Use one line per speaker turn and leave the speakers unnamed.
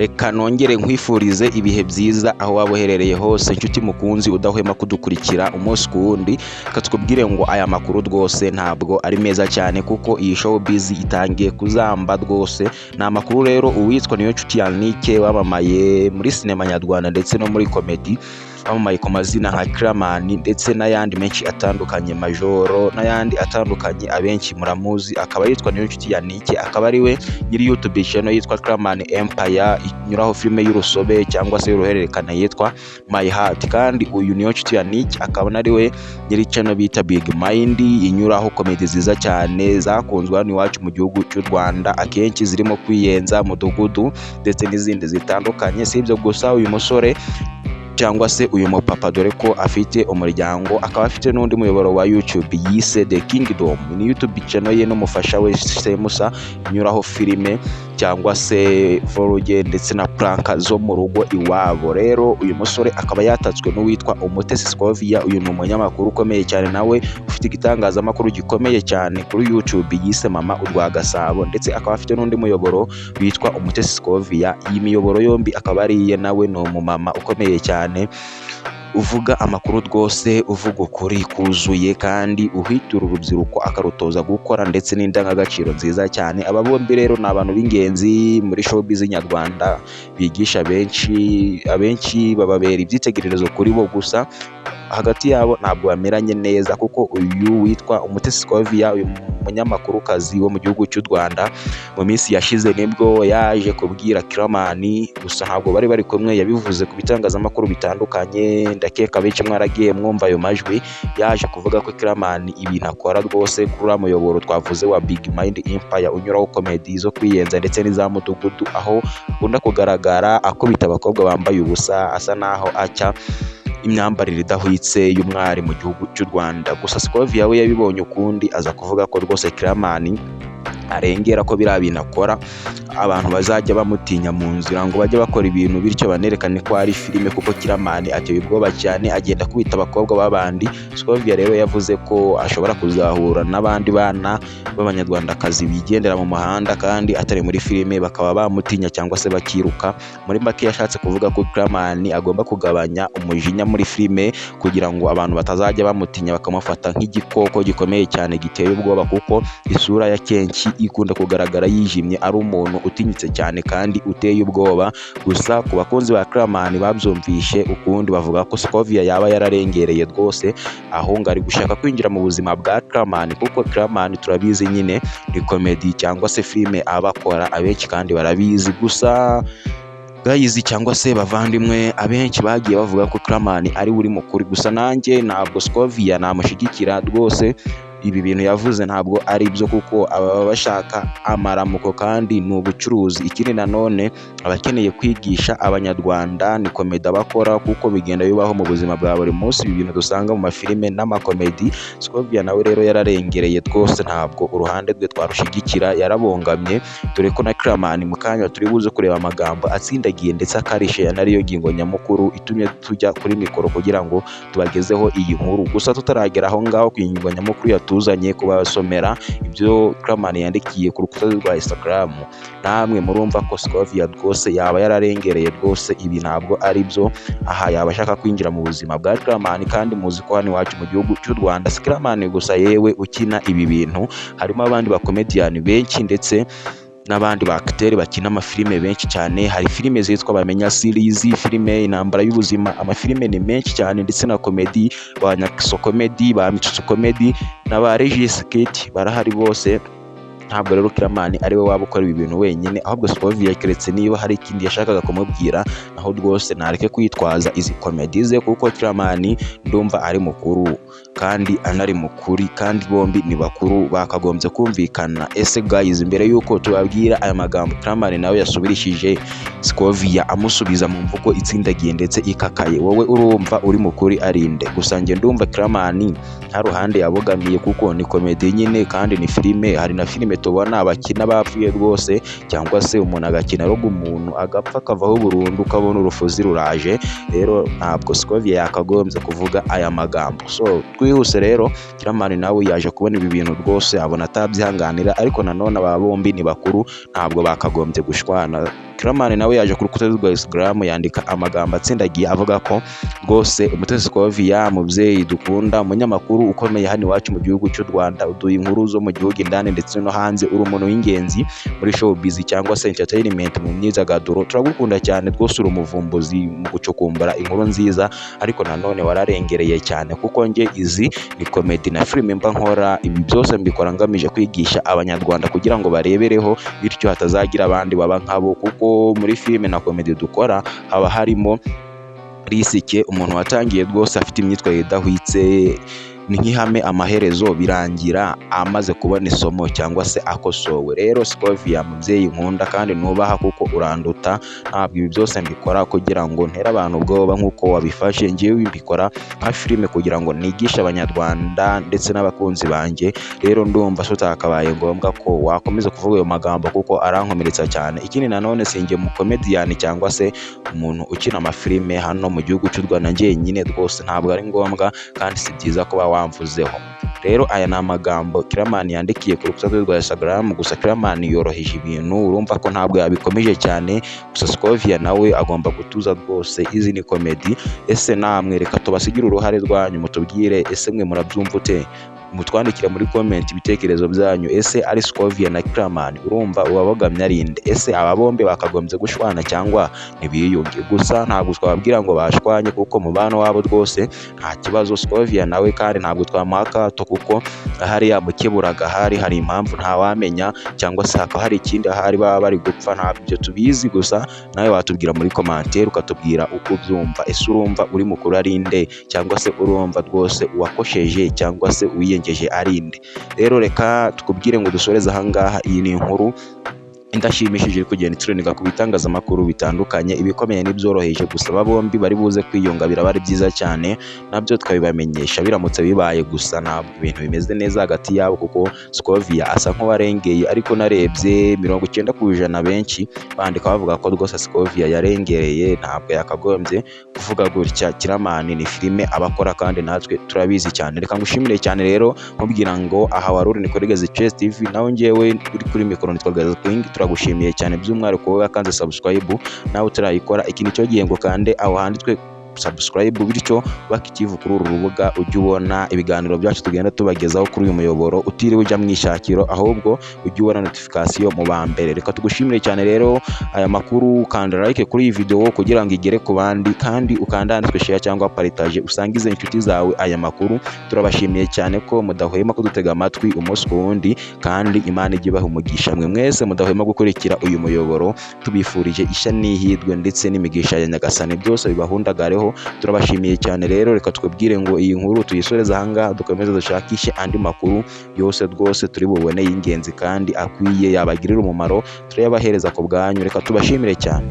Reka nongere nkwifurize ibihe byiza aho waba uherereye hose, inshuti mukunzi udahwema kudukurikira umunsi ku wundi. Reka tukubwire ngo aya makuru rwose ntabwo ari meza cyane, kuko iyi showbiz itangiye kuzamba rwose. Ni amakuru rero uwitwa Niyonshuti Yannick wamamaye muri sinema nyarwanda ndetse no muri comedy, wamamaye ku mazina nka Killaman ndetse n'ayandi menshi atandukanye, Majoro n'ayandi atandukanye, abenshi muramuzi, akaba yitwa Niyonshuti Yannick, akaba ari we nyiri YouTube channel yitwa Killaman Empire, inyuraho filime y'urusobe cyangwa se y'uruhererekane yitwa My Heart. Kandi uyu Niyonshuti Yannick akaba ari we nyiri channel bita Big Mind, inyuraho comedy nziza cyane zakunzwe hano iwacu mu gihugu cy'u Rwanda, akenshi zirimo kwiyenza, mudugudu ndetse n'izindi zitandukanye. Si ibyo gusa, uyu musore cyangwa se uyu mupapa, dore ko afite umuryango, akaba afite n'undi muyoboro wa YouTube yise The Kingdom. Ni YouTube channel ye n'umufasha we Semusa, inyuraho filime cyangwa se vlog ndetse na prank zo mu rugo iwabo. Rero uyu musore akaba yatatswe n'uwitwa Umutesi Scovia. Uyu ni umunyamakuru ukomeye cyane, nawe ufite igitangazamakuru gikomeye cyane kuri YouTube yise Mama Urwa Gasabo, ndetse akaba afite n'undi muyoboro witwa Umutesi Scovia. Iyi miyoboro yombi akaba ari iye, nawe ni umumama ukomeye cyane uvuga amakuru rwose, uvuga ukuri kuzuye kandi uhwitura urubyiruko akarutoza gukora, ndetse n'indangagaciro nziza cyane. Aba bombi rero ni abantu b'ingenzi muri showbiz nyarwanda, bigisha benshi, abenshi bababera ibyitegererezo kuri bo. Gusa hagati yabo ntabwo bameranye neza, kuko uyu witwa Umutesi Scovia, uyu munyamakurukazi wo mu gihugu cy'u Rwanda, mu minsi yashize nibwo yaje kubwira Killaman, gusa ntabwo bari bari kumwe, yabivuze ku bitangazamakuru bitandukanye, ndakeka benshi mwaragiye mwumva ayo majwi. Yaje kuvuga ko Killaman ibintu akora rwose kuri uriya muyoboro twavuze wa Big Mind Empire, unyuraho comedy zo kwiyenza ndetse n'iza mudugudu, aho akunda kugaragara akubita abakobwa bambaye ubusa, asa naho acya imyambarire idahwitse y'umwari mu gihugu cy'u Rwanda. Gusa Scovia we yabibonye ukundi, aza kuvuga ko rwose Killaman arengera, ko biriya bintu akora abantu bazajya bamutinya mu nzira, ngo bajye bakora ibintu bityo banerekane ko ari filime, kuko Killaman ateye ubwoba cyane, agenda akubita abakobwa b'abandi. Scovia rero yavuze ko ashobora kuzahura n'abandi bana b'abanyarwandakazi bigendera mu muhanda kandi atari muri filime, bakaba bamutinya cyangwa se bakiruka. Muri make yashatse kuvuga ko Killaman agomba kugabanya umujinya muri filime, kugira ngo abantu batazajya bamutinya bakamufata nk'igikoko gikomeye cyane giteye ubwoba, kuko isura ya kenshi ikunda kugaragara yijimye, ari umuntu utinyitse cyane kandi uteye ubwoba. Gusa ku bakunzi ba Killaman babyumvishe ukundi, bavuga ko Scovia yaba yararengereye rwose, aho ngo ari gushaka kwinjira mu buzima bwa Killaman, kuko Killaman turabizi nyine ni comedy cyangwa se filime aba akora, abenshi kandi barabizi. Gusa guys cyangwa se bavandimwe, abenshi bagiye bavuga ko Killaman ari we uri mukuri. Gusa nanjye ntabwo Scovia namushyigikira rwose, ibi bintu yavuze ntabwo ari byo, kuko aba bashaka amaramuko kandi ni ubucuruzi. Ikindi nanone abakeneye kwigisha abanyarwanda ni comedy abakora, kuko bigenda bibaho mu buzima bwa buri munsi, ibi bintu dusanga mu mafilime n'amakomedi. Scovia nawe rero yararengereye rwose, ntabwo uruhande rwe twarushyigikira, yarabongamye, dore ko na Killaman mu kanya turi buze kureba amagambo atsindagiye ndetse akarishe, nariyo ngingo nyamukuru itumye tujya kuri mikoro kugira ngo tubagezeho iyi nkuru. Gusa tutaragera aho ngaho ku ngingo nyamukuru yatuzanye kubasomera ibyo Killaman yandikiye ku rukuta rwa Instagram, namwe murumva ko Scovia rwose yaba yararengereye rwose, ibi ntabwo ari byo. Aha yaba ashaka kwinjira mu buzima bwa Killaman, kandi muzi ko hano iwacu mu gihugu cy'u Rwanda si Killaman gusa yewe ukina ibi bintu, harimo abandi bakomediyani benshi ndetse n'abandi ba acteur bakina amafilime benshi cyane. Hari filime zitwa Bamenya series, filime Intambara y'ubuzima, amafilime ni menshi cyane, ndetse na comedy, ba Nyakiso comedy, ba Mitsutsu comedy na ba Regis Kit barahari bose. Ntabwo rero Killaman ari we waba ukora ibi bintu wenyine, ahubwo Scovia keretse niba hari ikindi yashakaga kumubwira, naho rwose nareke kwitwaza izi comedy ze, kuko Killaman ndumva ari mukuru kandi anari mukuri, kandi bombi ni bakuru, bakagombye kumvikana. Ese guys, mbere yuko tubabwira aya magambo Killaman nawe yasubirishije Scovia, amusubiza mu mvugo itsindagiye ndetse ikakaye, wowe urumva uri mukuri arinde? Gusa njye ndumva Killaman nta ruhande yabogamiye, kuko ni comedy nyine kandi ni filime. Hari na filime tubona abakina bapfuye rwose, cyangwa se umuntu agakina aroga umuntu agapfa akavaho burundu, ukabona urufuzi ruraje. Rero ntabwo Scovia yakagombye kuvuga aya magambo. So twihuse rero, Killaman nawe yaje kubona ibi bintu rwose abona atabyihanganira, ariko nanone aba bombi ni bakuru, ntabwo bakagombye gushwana. Killaman nawe yaje ku rukuta rwa Instagram yandika amagambo atsindagiye avuga ko rwose Umutesi Scovia, mubyeyi dukunda, umunyamakuru ukomeye hano iwacu mu gihugu cy'u Rwanda, uduha inkuru zo mu gihugu indani ndetse no hanze, uri umuntu w'ingenzi muri showbiz cyangwa se entertainment mu myidagaduro, turagukunda cyane rwose, uri umuvumbuzi mu gucukumbura inkuru nziza, ariko nanone wararengereye cyane kuko njye izi ni comedy na filime mba nkora, ibi byose mbikora ngamije kwigisha Abanyarwanda kugira ngo barebereho, bityo hatazagira abandi baba nkabo, kuko muri filime na comedy dukora haba harimo risk. Umuntu watangiye rwose afite imyitwarire idahwitse ni nk'ihame, amaherezo birangira amaze kubona isomo cyangwa se akosowe. Rero Scovia, mubyeyi nkunda kandi nubaha kuko uranduta, ntabwo ibi byose mbikora kugira ngo ntere abantu ubwoba nk'uko wabifashe. Njyewe mbikora nka filime kugira ngo nigishe Abanyarwanda ndetse n'abakunzi banjye. Rero ndumva tutakabaye ngombwa ko wakomeza kuvuga ayo magambo kuko arankomeretsa cyane. Ikindi nanone, sinjye mu comedian cyangwa se umuntu ukina amafilime hano mu gihugu cy'u Rwanda njyenyine, rwose ntabwo ari ngombwa kandi si byiza kuba wamvuzeho. Rero aya ni amagambo Killaman yandikiye ku rukuta rwe rwa Instagram. Gusa Killaman yoroheje ibintu, urumva ko ntabwo yabikomeje cyane. Gusa Scovia nawe agomba gutuza rwose, izi ni comedy. Ese namwe, reka tubasigire uruhare rwanyu, mutubwire, ese mwe murabyumva ute? Mutwandikire muri comment ibitekerezo byanyu. Ese ari Scovia na Killaman, urumva uwabogamye ari nde? Ese aba bombi bakagombye gushwana cyangwa ntibiyunge? Gusa ntabwo twababwira ngo bashwanye kuko mubano wabo rwose nta kibazo. Scovia nawe kandi ntabwo twamuha akato kuko ahari yamukeburaga ahari hari impamvu ntawamenya, cyangwa se hakaba hari ikindi ahari baba bari gupfa, ntabwo ibyo tubizi. Gusa nawe watubwira muri commentaire, ukatubwira uko ubyumva. Ese urumva uri mukuru ari nde, cyangwa se urumva rwose uwakosheje cyangwa se uwiyengeje ari nde? Rero reka tukubwire ngo dusoreze ahangaha. Iyi ni inkuru indashimishije iri kugenda itrendinga ku bitangazamakuru bitandukanye, ibikomeye n'ibyoroheje. Gusa aba bombi bari buze kwiyunga biraba ari byiza cyane, nabyo tukabibamenyesha biramutse bibaye. Gusa ntabwo ibintu bimeze neza hagati yabo kuko Scovia asa nk'uwarengeye, ariko narebye 90% benshi bandika bavuga ko rwose Scovia yarengereye, ntabwo yakagombye kuvuga gutya. Killaman ni filime abakora kandi natwe turabizi cyane. Reka ngushimire cyane rero, nkubwira ngo aha wari uri ni kuri Gazi Chess TV, nawe njyewe uri kuri mikoro nitwa Gazi King. Turagushimiye cyane by'umwihariko wowe wakanze subscribe. Nawe utarayikora, iki nicyo gihe ngo kande aho handitswe subscribe, bityo bakikivu kuri uru rubuga ujye ubona ibiganiro byacu tugenda tubagezaho kuri uyu muyoboro utiriwe ujya mu ishakiro, ahubwo ujye ubona notification mu ba mbere. Reka tugushimire cyane rero. Aya makuru, kanda like kuri iyi video kugira ngo igere ku bandi, kandi ukanda handitswe share cyangwa partage, usangize inshuti zawe aya makuru. Turabashimiye cyane ko mudahwema kudutega amatwi umunsi ku wundi, kandi Imana ijye ibaha umugisha mwe mwese mudahwema gukurikira uyu muyoboro. Tubifurije ishya n'ihirwe ndetse n'imigisha ya Nyagasani, byose bibahundagareho. Turabashimiye cyane rero. Reka twibwire ngo iyi nkuru tuyisoreze ahangaha, dukomeze dushakishe andi makuru yose rwose turi bubone y'ingenzi kandi akwiye yabagirira umumaro, turayabahereza ku bwanyu. Reka tubashimire cyane.